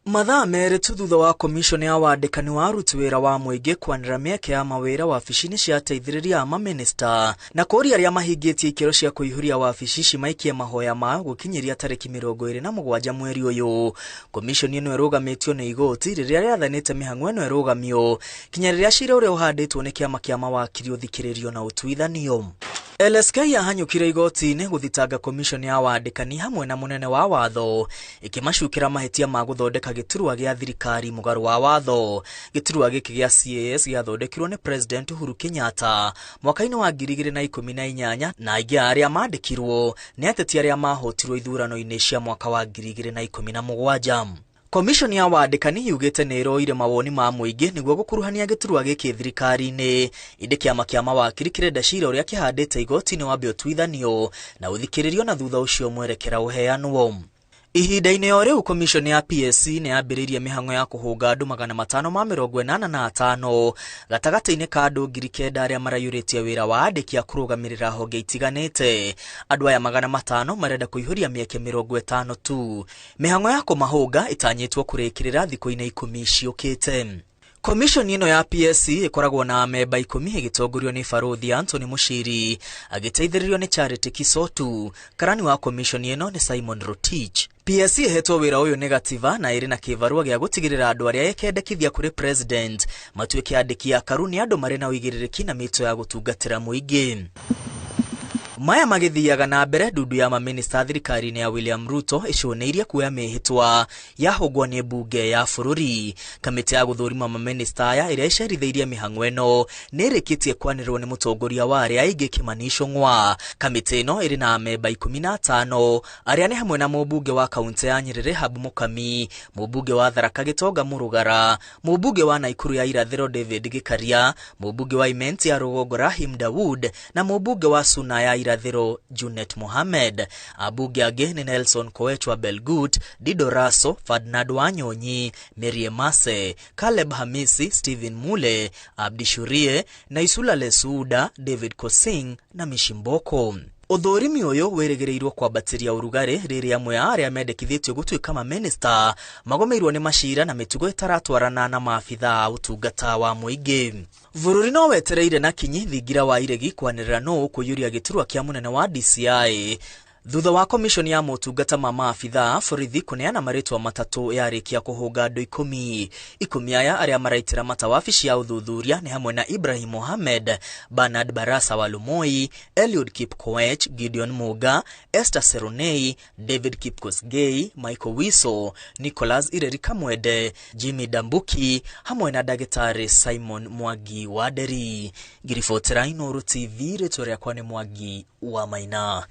Mathaa 2 tu thutha wa komishoni ya wandĩkani wa aruti wĩra wa mũingĩ kwanĩrĩra mĩeke ya mawĩra wabici-inĩ cia ateithĩrĩria a mamĩnĩsta na kũũria arĩa mahingĩtie ikĩro cia kũihũria wabici ici maikie mahoya mao gũkinyĩria tarĩki 27 mweri ũyũ. Komishoni ĩno ĩrũgamĩtio nĩ igoti rĩrĩa rĩathanĩte mĩhang'o ĩno ĩrũgamio kinya rĩrĩa cira ũrĩa ũhandĩtwo nĩ kĩama kĩa mawakiri ũthikĩrĩrio na ũtuithanio. LSK yahanyũkire igoti-inĩ gũthitanga komishoni ya wandĩkani hamwe na mũnene wa watho ĩkĩmacukĩra mahĩtia ma gũthondeka gĩturwa gĩa thirikari mũgarũ wa watho. Gĩturwa gĩkĩ gĩa CAS gĩathondekirwo nĩ President Uhuru Kenyatta mwaka-inĩ wa 2018 na aingĩ a arĩa mandĩkirwo nĩ ateti arĩa mahotirwo ithurano-inĩ cia mwaka wa 2017. Komishoni ya wandĩkani yugĩte nĩ ĩroire mawoni ma mũingĩ nĩguo gũkuruhania gĩturwa gĩkĩ thirikari-inĩ. Ĩndĩ kĩama kĩa mawakiri kĩrenda cira ũrĩa kĩhandĩte igoti-inĩ wambe ũtuithanio na ũthikĩrĩrio na thutha ũcio mwerekera ũheanwo. Ihinda-inĩ o rĩu komishoni ya PSC nĩ yambĩrĩirie mĩhang'o ya kũhũnga andũ 585 gatagatĩ-inĩ ka andũ 9,000 arĩa maraiyũrĩtie wĩra wa andĩki a kũrũgamĩrĩra honge itiganĩte. Andũ aya 500 marenda kũihũria mĩeke 50 tu. Mĩhang'o ya kũmahũnga ĩtanyĩtwo kũrĩkĩrĩra thikũ-inĩ 10 ciũkĩte. Komishoni ĩno ya PSC ĩkoragwo na amemba 10 ĩgĩtongorio nĩ Barũthi Anthony Mushiri agĩteithĩrĩrio nĩ Charity Kisotu. Karani wa komishoni ĩno nĩ Simon Rotich. PSC ĩhetwo wĩra ũyũ nĩ gatiba na ĩrĩ na kĩbarũa gĩa gũtigĩrĩra andũ arĩa ĩkendekithia kũrĩ president matuĩke andĩki a karu nĩ andũ marĩ na ũigĩrĩrĩki na mĩto ya gũtungatĩra mũingĩ. Maya magĩthiaga na mbere ndundu ya mamĩnĩsta thirikari-inĩ ya William Ruto ĩcũnĩirie kuoya mĩhĩtwa yahũngwo nĩ mbunge ya bũrũri. Kamĩtĩ ya gũthũrima mamĩnĩsta aya ĩrĩa ĩcerithĩirie mĩhang'o ĩno nĩ ĩrĩkĩtie kwanĩrĩrwo nĩ mũtongoria wa arĩa aingĩ Kimani Ichung'wa. Kamĩtĩ ĩno ĩrĩ na amemba 15 arĩa nĩ hamwe na mũmbunge wa kaunti ya Nyeri Rehab Mukami, mũmbunge wa Tharaka Gĩtonga Mũrugara, mũmbunge wa Naikuru ya Irathĩro David Gĩkaria, mũmbunge wa Imenti ya Rũgongo Rahim Dawood na mũmbunge wa Suna ya Irathĩro Junet Mohamed. Ambunge angĩ nĩ Nelson Koech wa Belgut, Dido Raso, Ferdinand Wanyonyi, Mary Emase, Caleb Hamisi, Stephen Mule, Abdi Shurie, Naisula Lesuda, David Kosing na Mishimboko. Ũthũrimi ũyũ wĩrĩgĩrĩirwo kwambatĩria ũrugarĩ rĩrĩa amwe a arĩa mendekithĩtio gũtuĩka mamĩnĩsta magomeirwo nĩ macira na mĩtugo ĩtaratwarana na maabitha a ũtungata wa mũingĩ. Bũrũri no wetereire na kinyi thingira wa iregi kwanĩrĩra nũ ũkũiyũria gĩturwa kĩa mũnene wa DCI thutha wa komishoni ya motungata ma maabitha a borithi kũneana marĩtwa matatũ yarĩkia kũhũnga andũ 10. 10 aya arĩa maraitĩra mata wabici ya ũthuthuria nĩ hamwe na Ibrahim Mohamed, Bernard Barasa wa Lumoi, Eliud Kipkoech, Gideon Muga, Esther Seronei, David Kipkosgei, Michael Wiso, Nicholas Ireri Kamwende, Jimmy Dambuki hamwe na ndagĩtarĩ Simon Mwangi Wanderi. Ngiribotera Inooro TV, rĩtwa rĩakwa nĩ Mwangi wa Maina.